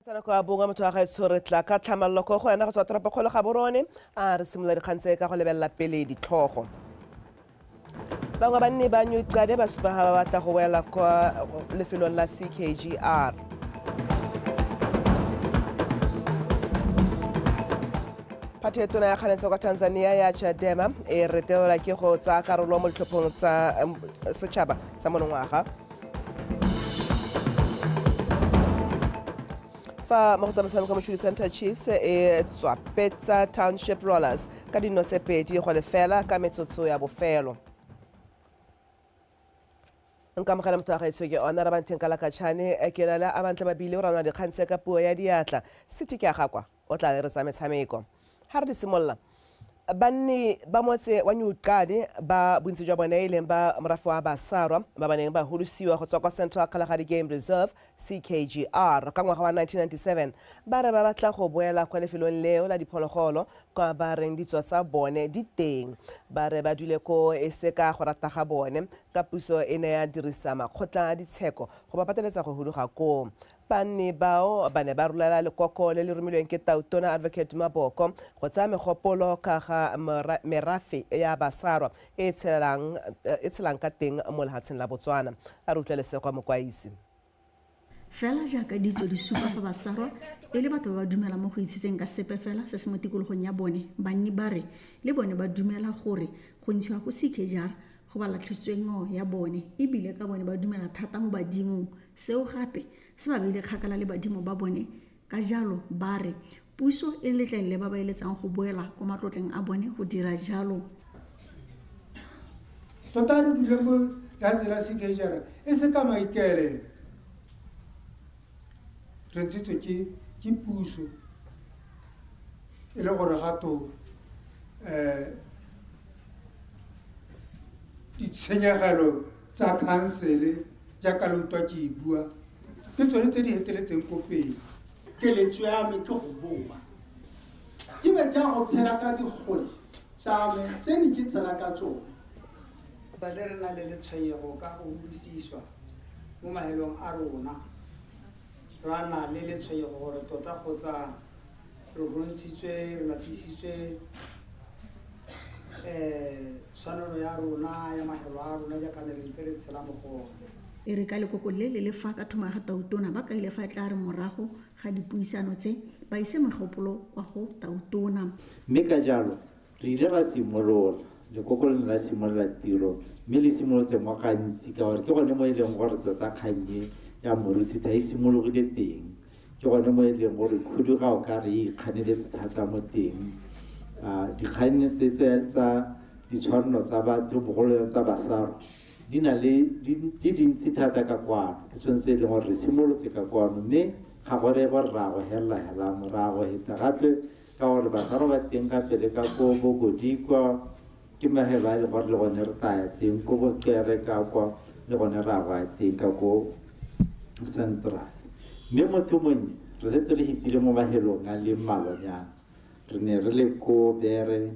Tsa nako ya bongwe motho wa gaetsho re tla ka tlhamallo ko go wena go tswa toropokgolo ga borone a re simolola dikgang tse ka go lebelela pele ditlhogo. Bangwe banni ba New Cade ba supa ga ba batla go boela kwa lefelong la CKGR. Phathi e tona ya kganetso kwa Tanzania ya Chadema e retelelwa ke go tsaya karolo mo ditlhophong tsa setšhaba tsa monongwaga. Fa mo go tsa motshameko Mochudi Center Chiefs e tswapetsa Township Rollers ka dino tse 2-0 ka metsotso ya bofelo. Nka amogela motho wa gaetsho ke ona Rabantheng Kalakatšhane ke na le a bantle babile o ranola dikgang tse ka puo ya diatla. City ke a gakwa o tla leretsa metshameko. Ha re di simolola, banni ba motse wa New Qadi ba bontsi jwa bone e leng ba morafe wa Basarwa ba ba neng ba hudusiwa go tswa kwa Central Kgalagadi Game Reserve, CKGR, ka ngwaga wa 1997 ba re ba batla go boela kwa lefelong leo la diphologolo kwa ba reng ditso tsa bone di teng. Ba re ba dule koo e se ka go rata ga bone ka puso e ne ya dirisa makgotla a ditsheko go ba pateletsa go huduga koo. Banni bao ba ne ba rolela lekoko le le romilweng ke Tautona Advocate Maboko go tsaya megopolo ka ga merafe ya Basarwa e e tshelang ka teng mo lehatsheng la Botswana. A re utlwe Lesego Mokwaisi. Fela jaaka ditso di supa fa Basarwa e le batho ba ba dumelang mo go itshetseng ka sepe fela se se mo tikologong ya bone, banni ba re le bone ba dumela gore go ntshiwa go CKJR go ba latlhisitswe ngwao ya bone e bile ka bone ba dumela thata mo badimong. Seo gape se ba beile kgakala le badimo ba bone, ka jalo ba re puso e letlelele ba ba eletsang go boela kwa matlotleng a bone go dira jalo. Tota re dule mo lefatsheng la Sekejara e se ka maikaelelo. Re ntshitswe ke ke puso e le gore ga to um ditshenyegelo tsa khansele jaaka le utlwa ke e bua ke tsone tse di heteletseng ko pele. Keletso ya me ke go boa ke be ke ya go tshela ka dikgole tsa me tse ne ke tshela ka tsone. Tota le re na le letshwenyego ka go hudusiswa mo mahelong a rona. Ra na le letshwenyego gore tota kgotsa re rontshitswe, re latlhisitswe um tshwanelo ya rona ya mahelo a rona jaaka ne re ntse re tshela mo go one. E re ka lekoko le le le fa ka thomo ya ga Tautona, ba kaile fa e tla re morago ga dipuisano tse, ba ise megopolo kwa go Tautona. Mme ka jalo Re ile ra simolola, lekoko le ne la simolola tiro, mme le simolotse mo gantsi ka gore ke gone mo e leng gore tota kgang e ya moruthutha e simologile teng. Ke gone mo e leng gore khuduga o ka re e ikganeletse thata mo teng. Dikgang tse tsa ditshwanelo tsa batho, bogolo jang tsa Basarwa, di na le di dintsi thata ka kwano. Ke sone se e leng gore re simolotse ka kwano, mme ga go reye gore re a go helela hela mo, re a go heta gape. Ka gore Basarwa ba teng gape le ka ko bo Kodikwa, ke mahelo a e le gore le gone re tla ya teng, ko bo Kere ka kwa le gone re a go ya teng ka ko Central. Mme mo thomong e, re setse re hitile mo mahelong a le mmalwanyana. Re ne re le ko Bere,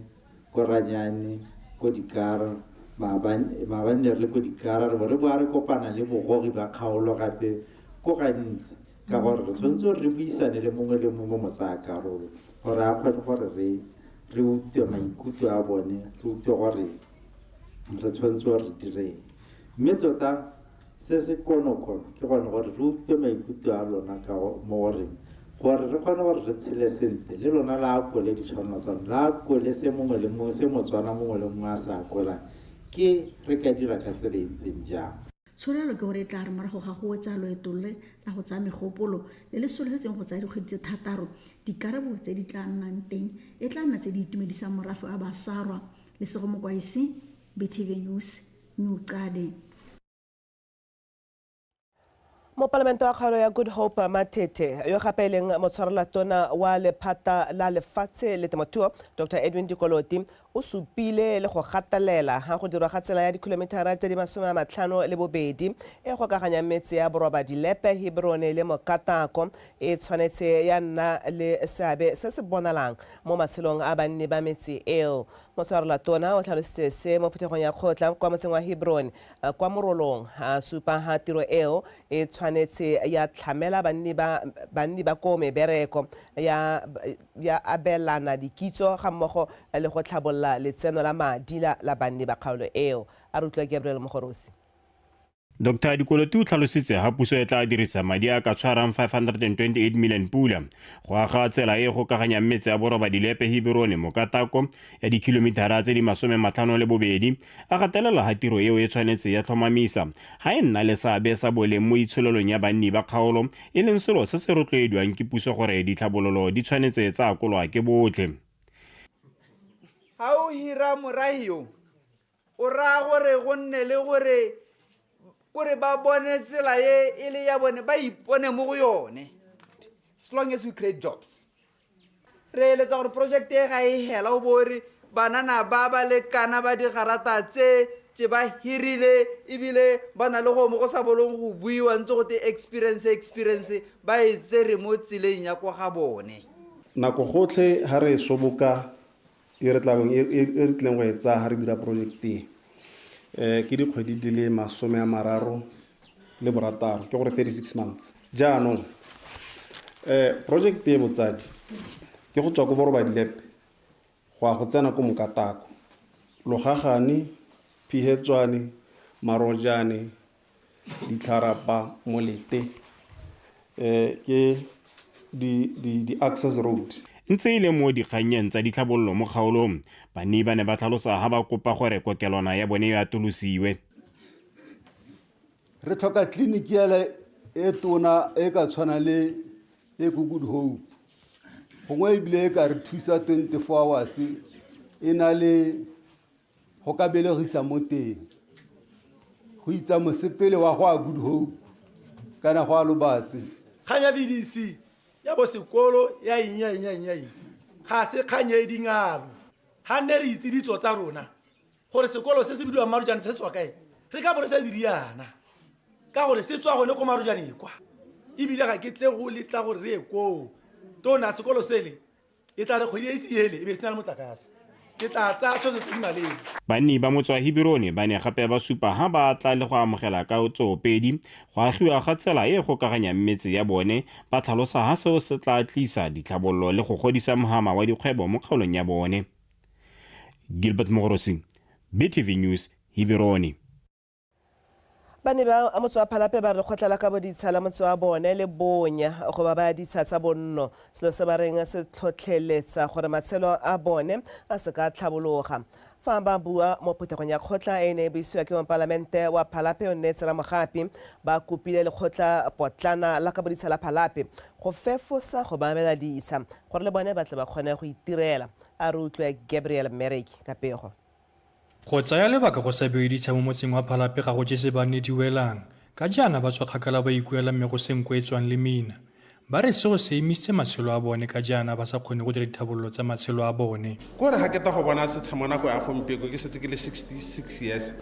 ko Ranyane, ko Dikara, maabane maabane ne re le ko Dikara, re bo re boa re kopana le bogogi ba kgaolo gape ko gantsi. Ka gore re tshwanetse gore re buisane le mongwe le mongwe motsaya karolo gore a kgone gore re re utlwe maikutlo a bone, re utlwe gore re tshwanetse gore re direng. Mme tota se se konokono ke gone gore re utlwe maikutlo a lona ka mo goreng gore re kgone gore re tshele sentle le lona la akole ditshwanelo tsa lona, la akole se mongwe le mongwe se Motswana mongwe le mongwe a se akolang ke re ka dira ka tsela e ntseng jang. Tsholofelo ke gore e tla re morago ga go wetsa loeto le la go tsaya megopolo le le solofetsweng go tsaya dikgwedi tse thataro, dikarabo tse di tla nnang teng e tla nna tse di itumedisang morafe wa Basarwa. Lesego Mokwaisi, BTV News, New Cade. Mopalamente wa kgaolo ya Good Hope Matete, yo gape e leng motshwarelatona wa lephata la lefatshe le temothuo, Dr Edwin Dikoloti, O supile le go gatelela ga go dirwa ga tsela ya dikhilomithara tse di 52 e gokaganyang metse ya Borobadilepe, Hebrone le Mokatako e tshwanetse ya nna le seabe se se bonalang mo matshelong a banni ba metse eo. Motshwarelatona o tlhalositse se mo phuthegong ya kgotla kwa motseng wa Hebrone kwa Morolong, a supa ha tiro eo e tshwanetse ya tlhamela banni ba banni ba koo mebereko ya ya abelana dikitso ga mmogo le go tlhabolola letseno la madi la la banni ba kgaolo eo. A re utlwe Gabriel Mogorosi. Dr Dikoloti o tlhalositse ha puso e tla dirisa madi a ka tshwarang 528 million pula go aga tsela e e gokaganyang metse ya Borobadilepe, Heberone, Mokatako ya dikhilomithara tse di 52, a gatelela ha tiro eo e tshwanetse ya tlhomamisa ha e nna le seabe sa boleng mo itsholelong ya banni ba kgaolo, e leng selo se se rotloediwang ke puso gore ditlhabololo di tshwanetse tsa akolwa ke botlhe. Ga o hira morahi yo, o raya gore go nne le gore kore ba bone tsela e e le ya bone, ba ipone mo go yone. As long as we create jobs, re eletsa gore project e ga e hela o bo re banana ba ba lekana ba digarata tse tse ba hirile, ebile ba na le go mo go sa bolong go buiwa ntse go te experience experience ba e tsere mo tseleng ya kwa ga bone. Nako gotlhe ha re e soboka e re tlabong e re tlileng go e tsaya ha re dira project e, ke dikgwedi di le 36, ke gore 36 months. Jaanong project e botsadi ke go tswa ko Borobadilepe go ya go tsena ko Mokatako, Logagane, Phihetswane, Marojane, Ditlharapa, Molete, ke di-access road. Ntse e le mo dikgannyeng tsa ditlhabololo mo kgaolong, banni ba ne ba tlhalosa ha ba kopa gore kokelwana ya bone e atolosiwe. Re tlhoka tleliniki ele e tona e ka tshwana le e ko Good Hope, gongwe ebile e ka re thusa 24 hours, e na le go ka belegisa mo teng, go itsa mosepele wa go a Good Hope kana go a Lobatse. Kgang ya VDC ya bo sekolo ya eng ya eng ya eng ya eng ga se kgang e dingalo. Ga nne re itse ditso tsa rona gore sekolo se se bidiwang Marojane se tswa kae, re ka bo re sa dire yana ka gore se tswa gone ko Marojane kwa, ebile ga ke tle go letla gore re ye koo. Tona sekolo sele e tla re kgwedi e ise ele e be se na le motlakase, ke tla tsaya tshwetso tse di maleba. Banni ba motse wa Heberone ba ne gape ba supa ha ba tla le go amogela ka tsoopedi go agiwa ga tsela e e gokaganyang metse ya bone, ba tlhalosa ha seo se tla tlisa ditlhabololo le go godisa mohama wa dikgwebo mo kgaolong ya bone. Gilbert Mogorosi, BTV News, Heberone. Ba ne ba motse wa Phalape ba re lekgotla la kabo ditsha la motse wa bone le bonya go ba baya ditsha tsa bonno, selo se ba reng se tlhotlheletsa gore matshelo a bone a se ka tlhabologa. Fa ba bua mo phuthegong ya kgotla e ne e buisiwa ke mopalamente wa Phalape Onneetse Ramogapi, ba kopile lekgotla potlana la kabo ditsha la Phalape go fefosa go ba abela ditsha gore le bone ba tle ba kgone go itirela. A re utlwe Gabriel Mmereki ka pego. Go tsaya lebaka go sa bewe ditsha mo motseng wa Phalape ga go jese banni diwelang, ka jaana ba tswa kgakala ba ikuela mme go se nko e tswang lemina. Ba re seo se emisitse matshelo a bone ka jaana ba sa kgone go dira dithabololo tsa matshelo a bone. Ko re ga ke ta go bona setsha mo nako ya gompieko ke setse ke le 66 years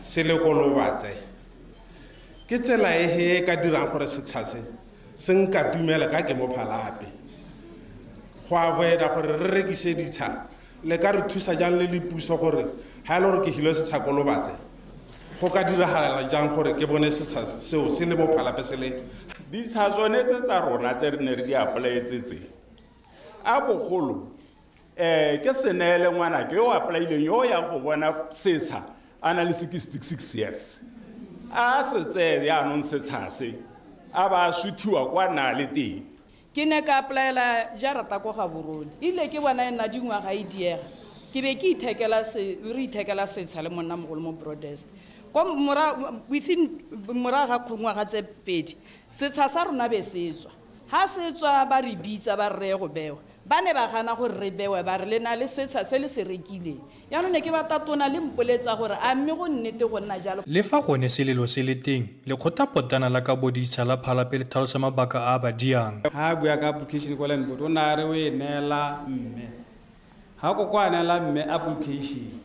se le ko Lobatse. Ke tsela e he e ka dirang gore setsha se se nkatumela ka ke mo Phalape. Go avoida gore re rekise ditsha, le ka re thusa jang le le puso gore ha e le gore ke hilwe setsha ko Lobatse, go ka diragala jang gore ke bone setsha seo se le mo Phalape se le. Ditsha tsone tse tsa rona tse re ne re di apply-etse tse, a bogolo ke se neele ngwanake yo o apply-ileng yo o yang go bona setsha a na le 66 years, a se tseye jaanong setsha se a ba a suthiwa kwa na le teng. Ke ne ka applyela jarata ko Gaborone, ebile ke bona e nna dingwaga e diega. Ke be ke ithekela se, re ithekela setsha le monnamogolo mo Broadest. Kwa mora, within morago ga ngwaga tse pedi, setsha sa rona be se tswa. Ha se tswa ba re bitsa ba re reye go bewa. Ba ne ba gana gore re bewe, ba re le na le setsha se le se rekileng. Jaanong ne ke batla tona le mpoletsa gore a mme go nnete go nna jalo. Le fa gone selelo se le teng, lekgotla-potlana la kabo ditsha la Phalape le tlhalosa mabaka a a ba diang. Ha a bua ka application kwa land board, o ne a re o e neela mme. Ga koko a neela mme application,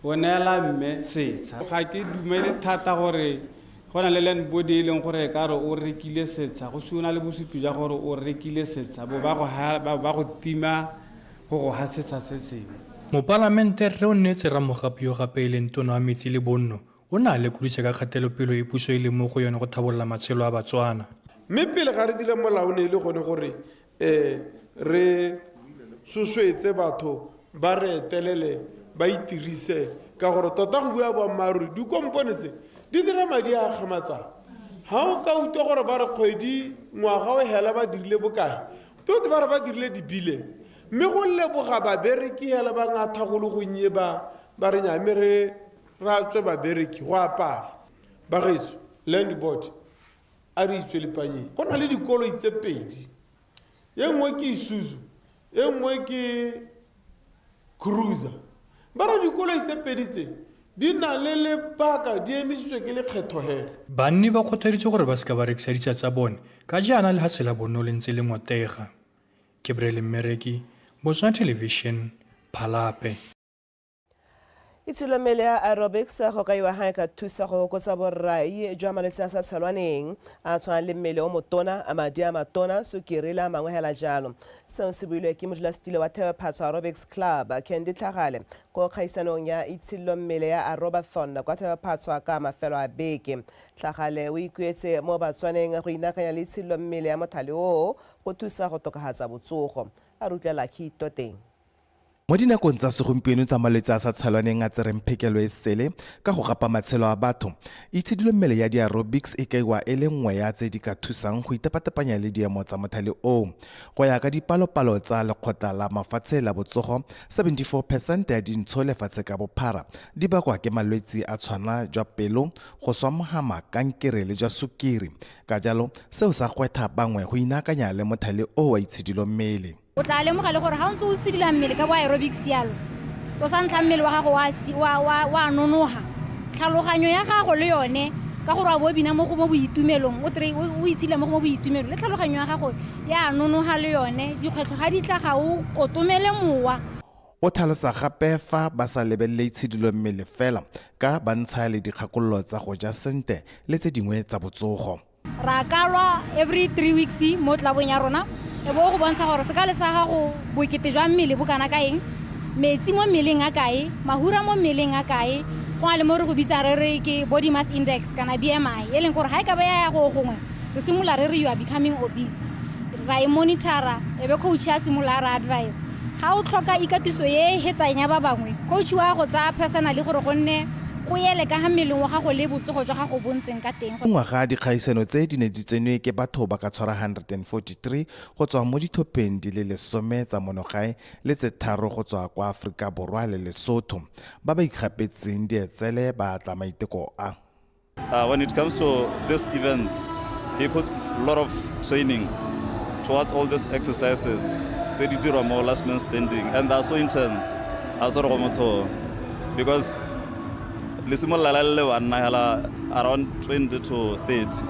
o neela mme setsha. Ga ke dumele thata gore go na le land board e leng gore e ka re o rekile setsha, go se o na le bosupi jwa gore o rekile setsha, bo ba go ba go tima go go ha setsha se sengwe. Mopalamente Rre Onneetse Ramogapi yo gape e leng tona wa metsi le bonno o ne a lekodisa ka kgatelopelo e puso e leng mo go yone go thabolola matshelo a Batswana. Mme pele ga re dira molao ne e le gone gore um re sosoetse batho ba re etelele ba itirise ka gore tota go bua boammaaruri dikompone tse di dira madi a a kgamatsang. Ga o ka utlwa gore ba re kgwedi ngwaga o hela ba dirile bokae, tote ba re ba dirile dibillion. Mme go leboga babereki hela ba ngatha go le gonnye ba ba re nya mme re ra tswe babereki go apara. Bagaetsho, land board a re itswe lepanyeng. Go na le dikoloi tse pedi, e nngwe ke Isuzu, e nngwe ke Cruiser. Ba re dikoloi tse pedi tse di na le lebaka, di emisitswe ke lekgetho hela. Banni ba kgothaditswe gore ba seka ba rekisa ditsa tsa bone ka jaana lehatshe la bonno le ntse le ngotega. Ke Brele Mmereki, Botswana Television, Phalape. Itshidilomele ya aerobics go kaiwa ga e ka thusa go fokotsa borai jwa malwetse a sa tshelwaneng a tshwanang le mmele o motona, a madi a matona, sukiri le a mangwe hela jalo. Seo se builwe ke modulasetilo wa Thebephatshwa Aerobics Club, Candy Tlhagale, ko kgaisanong ya itshidilo-mmele ya Aerobathon kwa Thebephatshwa ka mafelo a beke. Tlhagale o ikuetse mo Batswaneng go inaakanya le itshidilo-mmele ya mothale oo go thusa go tokafatsa botsogo. A re utlwe Lucky Toteng. Mo dinakong tsa segompieno tsa malwetse a sa tshelwaneng a tsereng phekelo e sele ka go gapa matshelo a batho, itshidilo-mmele ya di-aerobics e kaiwa e le nngwe ya tse di ka thusang go itepatepanya le diemo tsa mothale oo. Go ya ka dipalopalo tsa Lekgotla la Mafatshe la Botsogo, 74 percent ya dintsho lefatshe ka bophara di bakwa ke malwetsi a tshwana jwa pelo, go swa mohama, kankere le jwa sukiri. Ka jalo, seo sa gwetha bangwe go inaakanya le mothale oo wa itshidilo-mmele. O tla lemoga le gore ga o ntse o sidila mmele ka bo aerobics yalo, so sa ntlha mmele wa gago wa nonoga, tlhaloganyo ya gago le yone ka gore wa bo bina mo go mo boitumelong, o try o itshidila mo go mo boitumelong, le tlhaloganyo ya gago ya nonoga le yone, dikgwetlho ga di tla ga o kotomele mowa. O tlhalosa gape fa ba sa lebelele itshidilo mmele fela ka ba ntsha le dikgakololo tsa go ja sente le tse dingwe tsa botsogo. Ra kalwa every 3 weeks mo tlabong ya rona, e bo go bontsha gore sekale sa gago bokete jwa mmele bo kana ka eng, metsi mo mmeleng a kae, mahura mo mmeleng a kae, go na le mo re go bitsang re re ke body mass index kana BMI, e leng gore ga e ka ba ya ya go gongwe re simolola re re you are becoming obese, ra e monitora, e be coach ya simolola ra advise. Ga o tlhoka ikatiso e e hetang ya ba bangwe, coach wa go tsaya personally gore go nne go ele ka ga mmeleng wa gago le botsogo jwa gago bo ntseng ka teng. Ngwaga dikgaisano tse di ne di tsenwe ke batho ba ka tshwara 143 go tswa mo dithopheng di le lesome tsa monogae le tse tharo go tswa kwa Aforika Borwa le Lesotho. Ba ba ikgapetseng dietsele ba atla maiteko a. When it comes to this event, he puts a lot of training towards all these exercises tse di dirwa mo last man standing, and they are so intense. A se gore go motho, because le simolola la le banna hela around 20 to 30,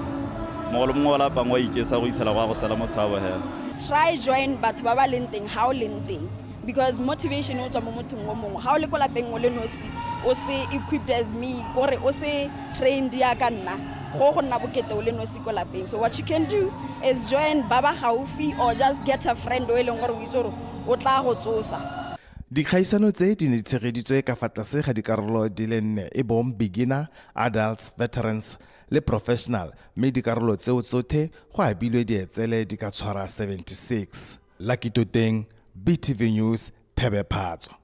mongwe le mongwe wa lapang wa ikesa go ithela go ya go sala motho a bo hela. Try join batho ba ba leng teng ha o leng teng, because motivation o tswa mo mothong o mongwe. Ha o le ko lapeng o le nosi, o se equipped as me, kore o se trained ya ka nna, go go nna bokete o le nosi ko lapeng. So what you can do is join ba ba gaufi or just get a friend o e leng gore o itse gore o tla go tsosa. Dikgaisano tse di ne di tshegeditswe ka fa tlase ga dikarolo di le nne e bong beginner, adults, veterans le professional, mme dikarolo tseo tsothe go abilwe dietsele di ka tshwara 76. Lucky Toteng, BTV News, Thebephatso.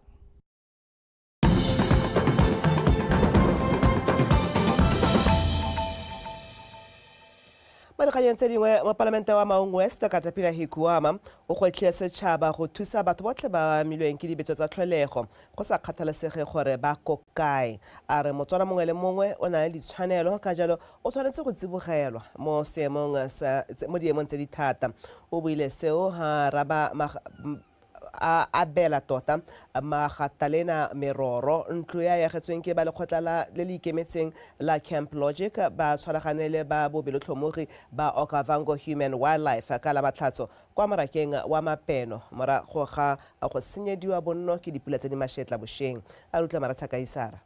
Mo dikganyeng tse dingwe, mopalamente wa Maung West Katapila Hikuama o gwetlhile setšhaba go thusa batho botlhe ba amilweng ke dibetso tsa tlholego go sa kgathalesege gore ba ko kae. A re Motswana mongwe le mongwe o na le ditshwanelo, ka jalo o tshwanetse go tsibogelwa mo seemong sa mo diemong tse di thata. O buile seo ha raba a abela tota Magatalena Meroro ntlo ya yagetsweng ke ba lekgotla la le le ikemetseng la Camp Logic ba tshwaragane le ba bobelotlhomogi ba Okavango Human Wildlife ka la Matlhatso kwa morakeng wa Mapeno morago ga go senyediwa bonno ke dipula tse di mashetla bosheng. A re utlwa Maratha Kaisara.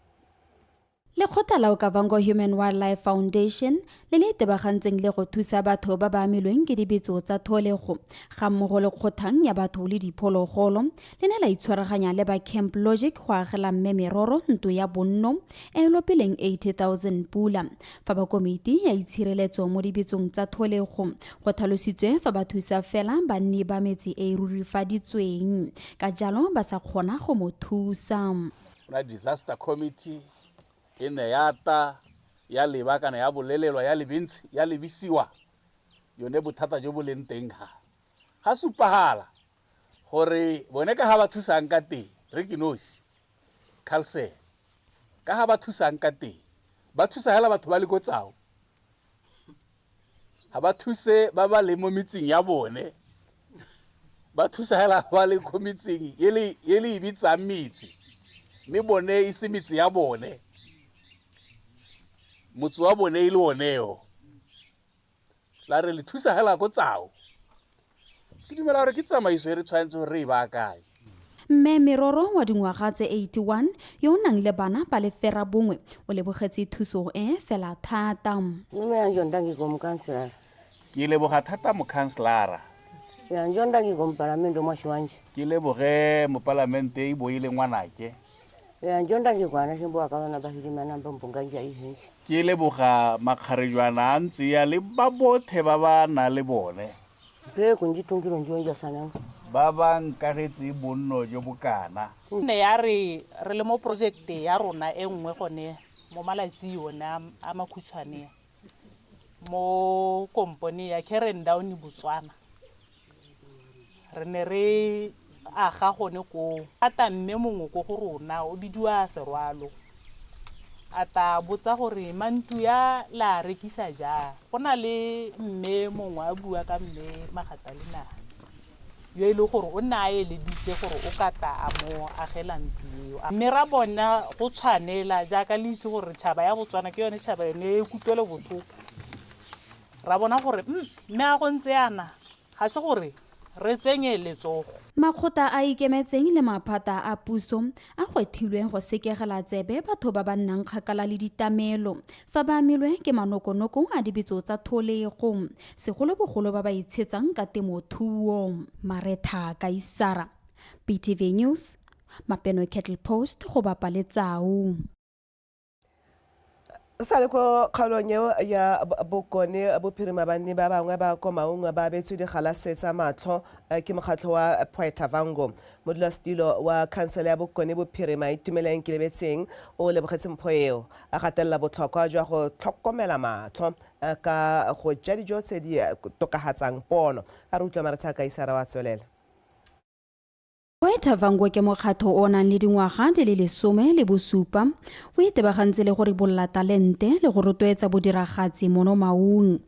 Lekgotla la Okavango Human Wildlife Foundation le le itebagantseng le go thusa batho ba ba amilweng ke dibetso tsa tholego ga mmogo le kgothang ya batho le diphologolo le ne la itshwaraganya le ba Camp Logic go agela mme Meroro ntlo ya bonno e e lopileng 80,000 pula fa ba komiti ya itshireletso mo dibetsong tsa tholego go tlhalositswe fa ba thusa fela banni ba metse e e rurifaditsweng ka jalo ba sa kgona go mo thusa. Go na disaster committee e ne ya ta ya leba kana ya bolelelwa ya lebentshi ya lebisiwa yone bothata jo bo leng teng ha ga supagala gore bone ka ga ba thusang ka teng re ke nosi khalsele ka ga ba thusang ka teng ba thusa hela batho ba le ko tsao ga ba thuse ba ba leng mo metseng ya bone ba thusa hela ba le ko metseng e le e le e bitsang metse mme bone e se metse ya bone motse wa bone e le oneo la re le thusa hela ko tsao ke dumela gore ke tsamaiso e re tshwanetse gore re e baakanye. Mme Meroro wa dingwaga tse 81 yo o nang le bana ba le ferabongwe o lebogetse thuso e fela thata. Ke leboga thata mokhanselara. Ke leboge mopalamente e bo e le ngwanake. Ke leboga makgarejwana a ntse ya le ba bothe ba ba nang le bone. Ba ba nkagetse bonno jo bokana. Ne ya re re le mo project ya rona e nngwe gone mo malatsi one a makhutshwane mo kompone ya Karen Down Botswana re ne re aga gone koo ata mme mongwe ko go rona o bidiwa Serwalo a ta botsa gore mantu ya la rekisa jang go na le mme mongwe a bua ka mme Magatalena yo e le gore o ne a eleditse gore o ka ta a mo agela ntlo eo mme ra bona go tshwanela jaaka le itse gore tšhaba ya Botswana ke yone tšhaba yone e kutlwelo botlhoko ra bona gore mme a go ntse yana ga se gore re tsenye letsogo. Makgotla a a ikemetseng le maphata a puso a gwethilwe go sekegela tsebe batho ba ba nnang kgakala le ditlamelo fa ba amilwe ke manokonoko a dibetso tsa tholego, segolobogolo ba ba itshetsang ka temothuo. Maretha Kaisara, BTV News, Mapeno Cattle Post go bapa le Tsau. Sa le ko kgaolong eo ya Bokone Bophirima banni ba bangwe ba ko Maung ba abetswe digalase tsa matlho ke mokgatlho wa Poetavango. Modulasetilo wa khansele ya Bokone Bophirima Itumeleng Kelebetseng o lebogetse mpho eo, a gatelela botlhokwa jwa go tlhokomela matlho ka go ja dijo tse di tokafatsang pono. A re utlwa Maretha Kaisara wa tswelela. Poetavango ke mokgatho o o nang le dingwaga di le 17, o itebagantse le go ribolola talente le go rotloetsa bodiragatsi mono Maung.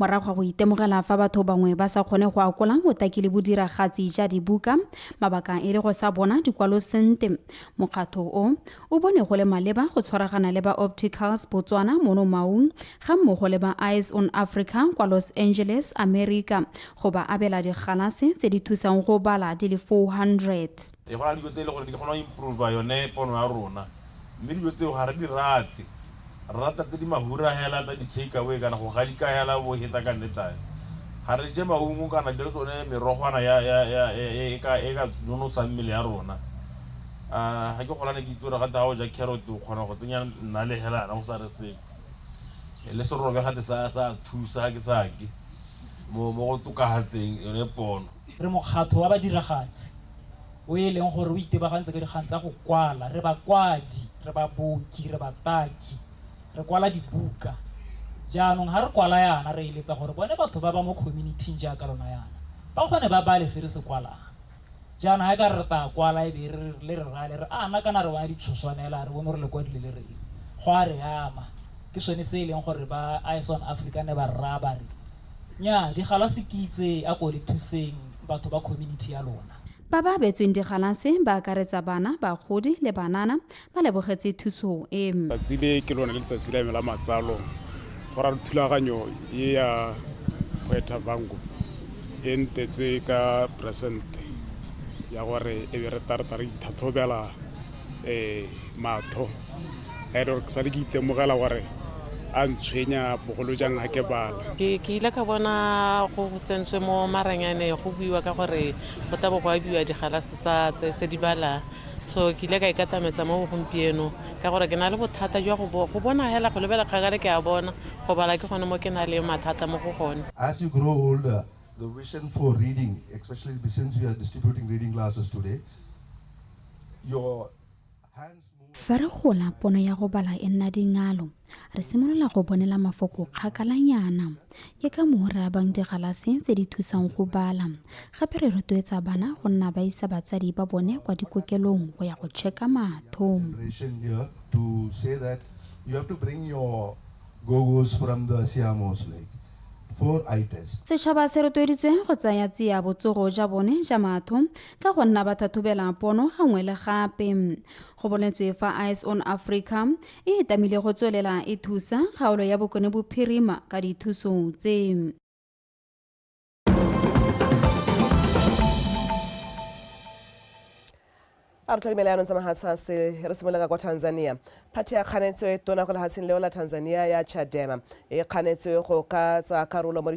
Morago ga go itemogela fa batho bangwe ba sa kgone go akola botaki le bodiragatsi ja dibuka, mabaka e le go sa bona dikwalo sente, mokgatho o o bone go le maleba go tshwaragana le ba Opticals Botswana mono Maung ga mmogo le ba Eyes on Africa kwa Los Angeles, America, go ba abela digalase tse di thusang go bala di le 400. Ee, go na le dilo tse e le gore di kgona go improve yone pono ya rona, mme dilo tseo ga re di rate. Re rata tse di mahura hela tsa di-take away kana go gadika hela bo heta ka nnetane. Ga re je maungo kana dilo tsone merogwana e ka nonosang mmele ya rona. Ga ke gola ne ke itse gore gate ga o ja carrot o kgona go tsenya nnale hela yana go sa re sepe. Le serobe gate sa thusa ga ke sa ke mo go tokafatseng yone pono. Re mokgatho wa badiragatsi o e leng gore o itebagantse ka dikgang tsa go kwala. Re bakwadi, re baboki, re bataki, re kwala dibuka. Jaanong ga re kwala yana re eletsa gore bone batho ba ba mo community-ing jaaka lona yana ba kgone ba bale se re se kwalang. Jaanong ga e ka re re tla kwala e be re le re raya le re a na kana re bona ditshoswane hela re bone gore le kwadile le reng, go a re ama. Ke sone se e leng gore ba Eyes on Africa ne ba raya ba re nya digalase ke itse a ko le thuseng batho ba community ya lona. Ba ba abetsweng digalase ba akaretsa bana, bagodi le banana ba lebogetse thuso e. Tsatsi le ke lone letsatsi la me la matsalo go ra thulaganyo e ya Poetavango e ntetse ka presente ya gore e be re tarta re ithathobela um matho a e le gore ke sale ke itemogela gore a ntshwenya bogolo jang ga ke bala. Ke ke ile ka bona go tsentswe mo maranyane go buiwa ka gore go tabo go abiwa digalase tsa tse di bala so ke ile ka ikatametsa mo gompieno ka gore ke na le bothata jwa go bona hela go lebela kgakala ke a bona go bala ke gone mo ke na le mathata mo go gone. As you grow older, the vision for reading, especially since we are distributing reading glasses today, your hands move. Fa re gola, pono ya go bala e nna dingalo. Re simolola go bonela mafoko kgakalanyana. Ke ka moo re abang digalase tse di thusang go bala. Gape re rotloetsa bana go nna ba isa batsadi ba bone kwa dikokelong go ya go checka matho. Generation here to say that you have to bring your gogos from the Siamos Lake for eye test. Setšhaba se rotloeditswe go tsaya tsia botsogo ja bone ja matho ka go nna ba thathobela pono gangwe le gape. Go boletswe fa Eyes on Africa e itamile go tswelela e thusa kgaolo ya Bokone Bophirima ka dithuso tse. A re tlhodimele yanong tsa mahatsha se re simolola ka kwa Tanzania. Phathi ya kganetso e tona go lehatsheng leo la Tanzania ya Chadema e kganetswe go ka tsaya karolo mo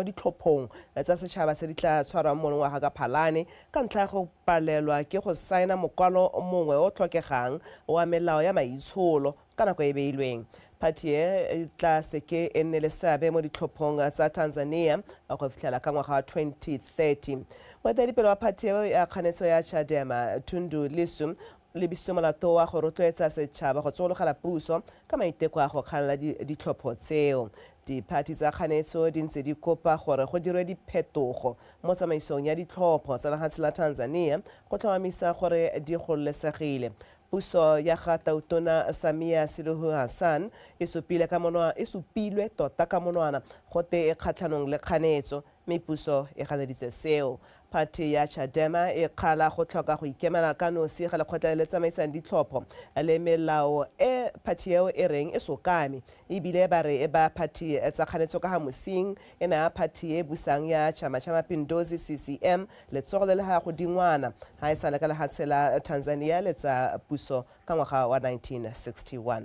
ditlhophong tsa setšhaba tse di tla tshwarwang monongwaga ka Phalane ka ntlha ya go palelwa ke go saena mokwalo mongwe o tlhokegang wa melao ya maitsholo ka nako e beilweng. Phathi e e tla seke e nne le seabe mo ditlhophong tsa Tanzania go fitlhela ka ngwaga wa 2030. Moeteledipele wa phathi eo ya kganetso ya Chadema, Tundu Lissu, lebisitswe molato wa go rotloetsa setšhaba go tsogologela puso ka maiteko a go kganela ditlhopho tseo. Diphathi tsa kganetso di ntse di kopa gore go dirwe diphetogo mo tsamaisong ya ditlhopho tsa lehatshe la Tanzania go tlhomamisa gore di gololesegile. Puso ya ga Tautona Samia Suluhu Hassan e supile ka monwa, e supilwe tota ka monwana gote e kgatlhanong le kganetso, mme puso e ganeditse seo. Phathi ya Chadema e kgala go tlhoka go ikemela ka nosi ga lekgotla le le tsamaisang ditlhopho le melao e phathi eo e reng e sokame, ebile ba re e ba phathi tsa kganetso ka ga mosing e naya phathi e busang ya Chama cha Mapinduzi CCM letsogo le le ga godingwana ga e sale ka lehatshe la Tanzania le tsa puso ka ngwaga wa 1961.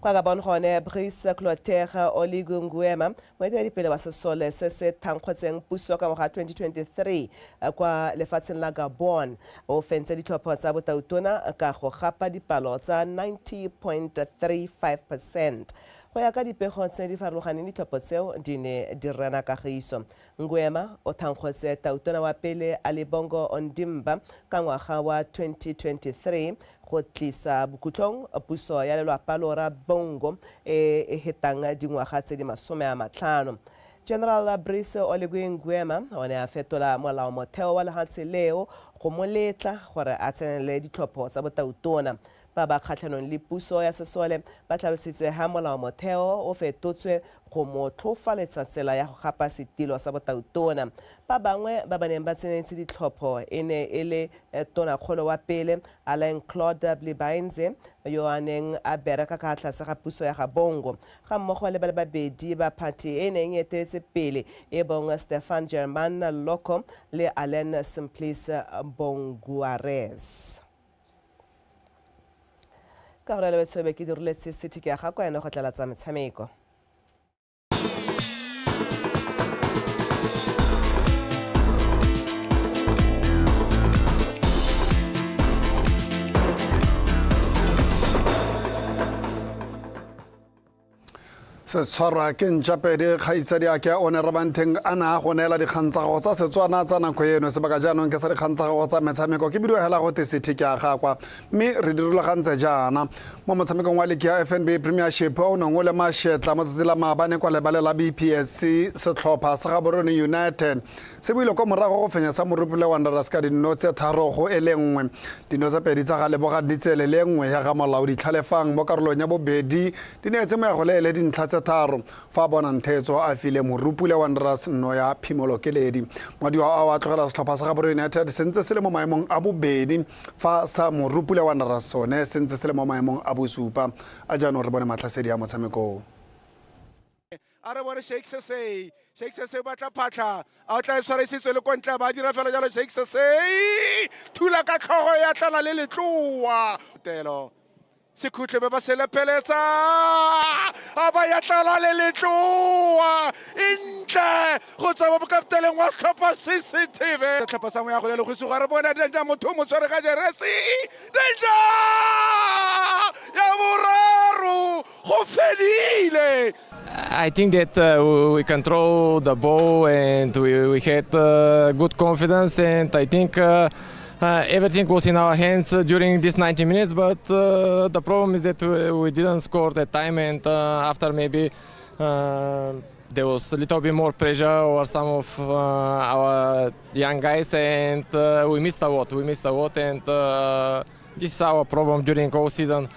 Kwa Gabon gone, Brice Clotaire Oligui Nguema, moeteledipele wa sesole se se thankgotseng puso ka ngwaga 2023 kwa lefatsheng la Gabon, o fentse ditlhopho tsa botautona ka go gapa dipalo tsa 90.35%. Go ya ka dipego tse di farologaneng, ditlhopho tseo di ne di rena kagiso. Nguema o thankgotse tautona wa pele Ali Bongo Ondimba ka ngwaga wa 2023 go tlisa bokhutlong puso ya lelwapa lora Bongo e e hetang dingwaga tse di 50. General Brice Oligui Nguema o ne a fetola molaomotheo wa lehatshe leo go mo letla gore a tsenele ditlhopho tsa botautona. Ba ba kgatlhanong le puso ya sesole ba tlhalositse ha molaomotheo o fetotswe go mo tlhofaletsa tsela ya go gapa setilo sa botautona. Ba bangwe ba ba neng ba tsenetse ditlhopho e ne e le tonakgolo wa pele Alain Claude Blibainze yo a neng a bereka ka tlase ga puso ya ga Bongo, ga mmogo le ba le babedi ba phathi e neng e eteletse pele e bong Stefan Germain Loko le Alain Simplice Bonguarez. Ka gore lebetshobe ke diruletse city ke ya ga kwa ene go tlala tsa metshameko. Setshwarwa ke ntšapedi kgaitsadi a ke one Rabantheng a na a go neela dikgang tsa gago tsa Setswana tsa nako eno. Sebaka jaanong ke sa dikgang tsa gago tsa metshameko. Ke bidiwa hela gote City ke a gakwa mme re di rulagantse jaana. Mo motshamekong wa liki ya FNB Premiership o neng o le mashetla mo tsatsi la maabane kwa lebale la BPSC, setlhopha sa Gaborone United se boile kwa morago go fenya sa Morupule Wanderers ka dino tse 3-1. Dino tse 2 tsa ga Leboga Ditsele le nngwe ya ga Molaodi Tlhalefang mo karolong ya bobedi di neetse moyagoleele dintlha tse tse tharo fa Bonang Thetso a file Morupule Wanderers nno ya phimolokeledi. Maduo ao a tlogela setlhopha sa Gaborone United se ntse se le mo maemong a bobedi fa sa Morupule Wanderers sone se ntse se le mo maemong a bosupa. A jaanong re bone matlhasedi a motshameko o. A re bone Shake Sesei. Shake Sesei o batla phatlha. A o tla e tshwara isitswe le kontle ba dira fela jalo Shake Sesei. Thula ka tlhogo ya tlala le letloa. Telo. Sekhutle be ba se lepeletsa. A ba ya tlala le letloa. E ntle go tswa mo bokapteleng wa setlhopha CCTV. Setlhopha sa moya go le go suga re bone Danger motho mo tshwere ka jeresi. Danger! Ya boraro go fedile. I think that we control the ball and we had good confidence, and I think everything was in our hands during these 90 minutes, but the problem is that we didn't score that time, and after maybe there was a little bit more pressure over some of our young guys, and we missed a lot. We missed a lot, and this is our problem during all season.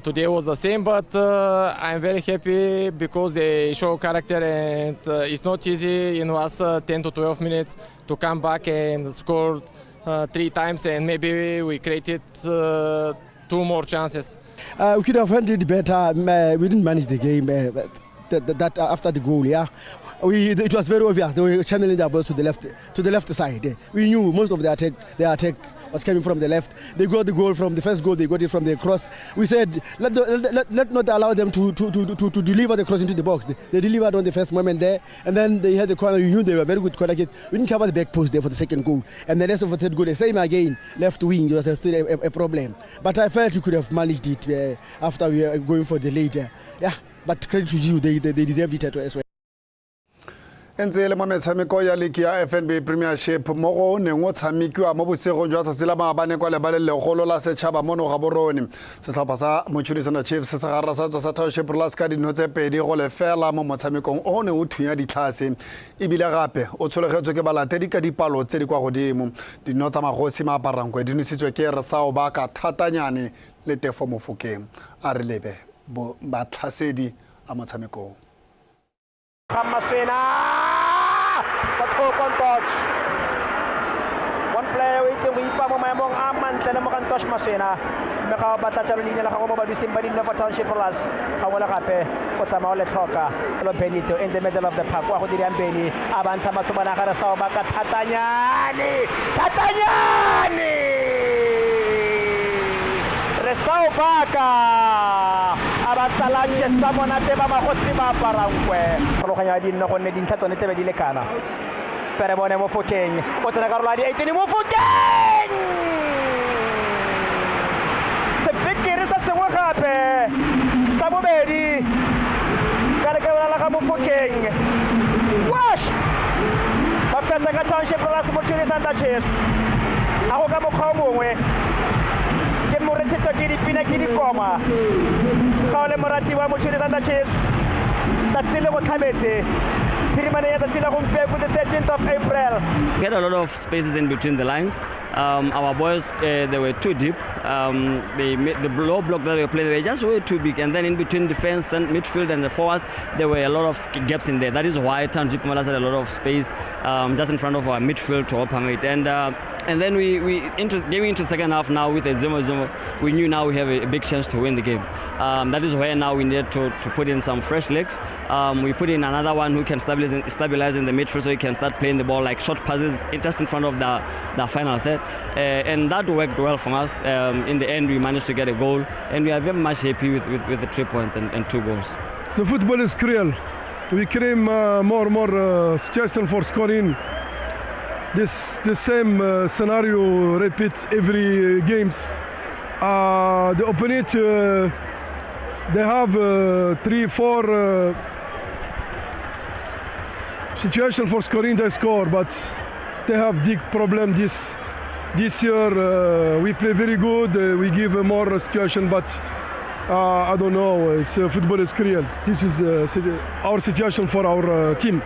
Today was the same, but I'm very happy because they show character, and it's not easy in last 10 to 12 minutes to come back and score 3 times, and maybe we created 2 more chances. We could have handled it better. We didn't manage the game. That after the goal, yeah, it was very obvious they were channeling their balls to the left side. We knew most of their attack was coming from the left. They got the goal from the first goal. They got it from the cross. We said let not allow them to deliver the cross into the box. They delivered on the first moment there, and then they had the corner. We knew they were very good corner kick. We didn't cover the back post there for the second goal, and the rest of the third goal, the same again, left wing was still a problem. But I felt we could have managed it after we were going for the later, yeah. But credit to you, they deserve it as well. Ntse le mo metshameko ya ligi ya FNB Premiership mo go neng o tshamekiwa mo bosigong jwa tsatsi la maabane kwa lebaleng legolo la setšhaba mono Gaborone. Setlhopha sa Mochudi Thunder Chiefs se garra sa tswa sa Township Rollers ka dino tse 2-0 mo motshamekong o ne o thunya ditlhase, ebile gape o tshologetswe ke balatedi ka dipalo tse di kwa godimo. Dino tsa magosi maaparankwe di nositswe ke Resao Baka Thatanyane le Tefo Mofokeng. A re lebe batlhasedi a motshamekong. Maswena, one player o itseng go ipa mo maemong a mantle le Mogantosh Maswena, mme ga o batla jalo leina la gago mo badusing ba Dinofo Township Rollers, gangwe le gape o tsamaya o le tlhoka. Lo Benito in the middle of the park, wa go dirang Beni, a ba ntsha matshomana a gare Sao Baka Thatanyane, Thatanyane! Re Sao Baka a ba tsalantse sa monate ba magosi ba aparankwe. Farologanya dinno gonne dintlha tsone tlebe di lekana. Pere bone Mofokeng, o tsena karolo ya di-18, Mofokeng! Sepikiri sa sengwe gape sa bobedi ka lekabela la ga Mofokeng. Wash! Ba fetsa ka Township Rollers, Mochudi Thunder Chiefs. A go ka mokgwa o mongwe. Ke morethetso ke dipina ke dikoma. Ga o le morati wa Mochudi Thunder Chiefs, tsatsi le go tlhabetse. Phirimane ya tsatsi la gompieno, the 13th of April. We had a lot of spaces in between the lines. Our boys, they were too deep. They made the low block that we played, they were just way too big. And then in between defense and midfield and the forwards, there were a lot of gaps in there. That is why Township Rollers had a lot of space just in front of our midfield to operate. And then we going into the second half now with a 0-0, we knew now we have a big chance to win the game. That is where now we needed to put in some fresh legs. We put in another one who can stabilize in the midfield, so he can start playing the ball like short passes just in front of the final third. And that worked well for us. In the end, we managed to get a goal, and we are very much happy with the 3 points and 2 goals. The football is cruel. We create more and more situation for scoring. This the same scenario repeat every games. The opponent they have 3-4 situation for scoring. They score, but they have big problem this year. We play very good. We give more situation, but I don't know. It's football is cruel. This is our situation for our team.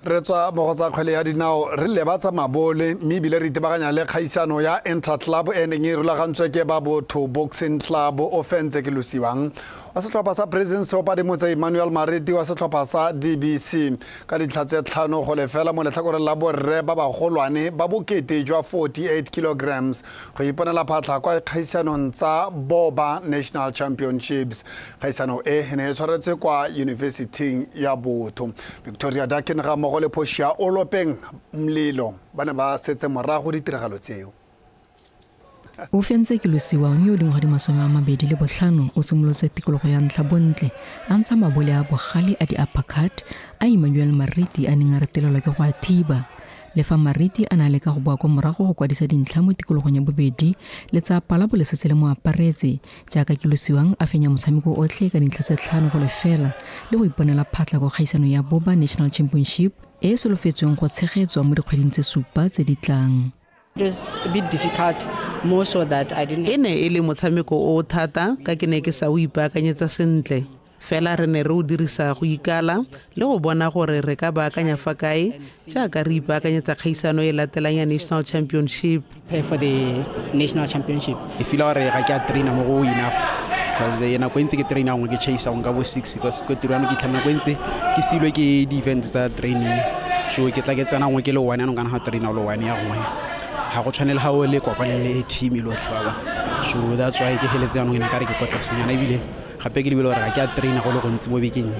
Re tswa mo go tsa kgwele ya dinao re leba tsa mabole, mme ebile re itebaganya le kgaisano ya Interclub e neng e rulagantswe ke ba Botho Boxing Club. O fentse ke Losiwang Wa setlhopha sa Prisons o padimotse Emmanuel Mariti wa setlhopha sa DBC ka dintlha tse 5-0 mo letlhakoreng la borre ba bagolwane ba bokete jwa 48 kilograms go iponela phatlha kwa dikgaisanong tsa Boba National Championships. Kgaisano e e ne e tshwaretswe kwa Yunibesithing ya Botho. Victoria Dakin ga mmogo le Portia Olopeng Mlilo ba ne ba setse morago ditiragalo tseo. O fentse Kilosiwang yo o dingwaga di 25 o simolotse tikologo ya ntlha bontle a ntsha mabole a bogale a di-uppercut a Emmanuel Mariti a neng a retelelwa ke go a thiba. Le fa Mariti a ne a leka go boa kwa morago go kwadisa dintlha mo tikologong ya bobedi, letsapa la bo le setse le mo aparetse jaaka Kilosiwang a fenya motshameko otlhe ka dintlha tse 5-0 le go iponela phatlha kwa kgaisanong ya Boba National Championship e e solofetsweng go tshegetswa mo dikgweding tse supa tse di tlang. It was a bit difficult, more so that I didn't. E ne e le motshameko o o thata ka ke ne ke sa o ipaakanyetsa sentle. Fela re ne re o dirisa go ikala le go bona gore re ka baakanya fa kae jaaka re ipaakanyetsa kgaisano e latelang ya National Championship. Prepare for the National Championship. Ke feel gore ga ke a traina mo go enough because the nako e ntse ke traina gongwe ke chase gongwe ka bo 6 because ko tiro ya me ke itlhela nako e ntse ke silwe ke di-events tsa training, so ke tla ke tsena gongwe ke le one, yanong kana ga traina o le one ya gongwe ga go tshwane le ga o le kopane le team e lotlhe ba bona. So that's why ke heletse yanong ene kare ke kwa tlasenyana, ebile gape ke lebile gore ga ke a traina go le gontsi mo bekeng e.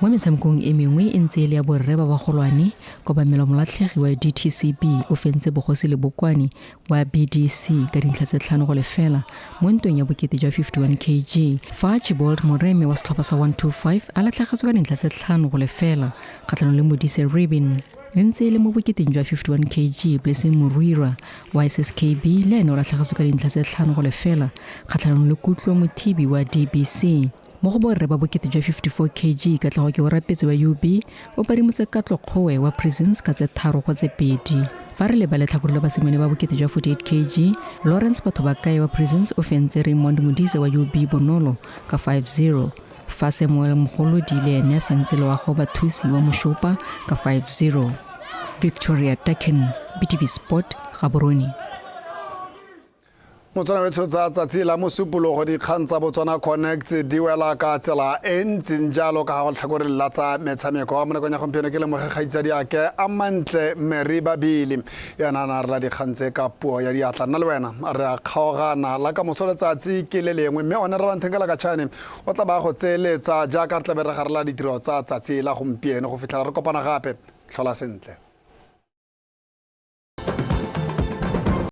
Mo metshamekong e mengwe e ntse e le ya borre ba bagolwane, Kobamelo Molatlhegi wa DTCB o fentse Bogosi Lebokwane wa BDC ka dintlha tse 5-0 mo ntweng ya bokete jwa 51 kg, fa Archibald Moreme wa setlhopha sa 125 a latlhegetswe ka dintlha tse 5-0 kgatlhanong le Modise Ribin. E ntse e le mo boketeng jwa 51 kg, Blessing Moruirwa wa SSKB le ene o latlhegetswe ka dintlha tse 5-0 kgatlhanong le Kutlo Mothibi wa DBC. Mo go borre ba bokete jwa 54 kg, Katlego Keorapetse wa UB o padimotse Katlo Kgowe wa Prisons ka tse 3-2. Fa re leba letlhakore la basimane ba bokete jwa 48 kg, Lawrence Bathobakae wa Prisons o fentse Raymond Modise wa UB Bonolo ka 5-0, fa Samuel Mogolodi le ene a fentse Loago Bathusi wa Moshopa ka 5-0. Victoria Dakin, BTV Sport, Gaborone. Motswana wetsho tsa tsatsi la Mosupologo, dikgang tsa Botswana Connect di wela ka tsela e ntseng jalo ka ga go tlhakore la tsa metshameko. Mo nakong ya gompieno ke lemoge kgaitsadi ake a mantle Mary Babili, yona a na re la dikgang tse ka puo ya diatla. Nna le wena re a kgaogana la ka moso, letsatsi ke le lengwe, mme one re bantheng ka lakatšhane o tla ba go tseeletsa jaaka re tlabe re garela ditiro tsa tsatsi la gompieno. Go fitlhela re kopana gape, tlhola sentle.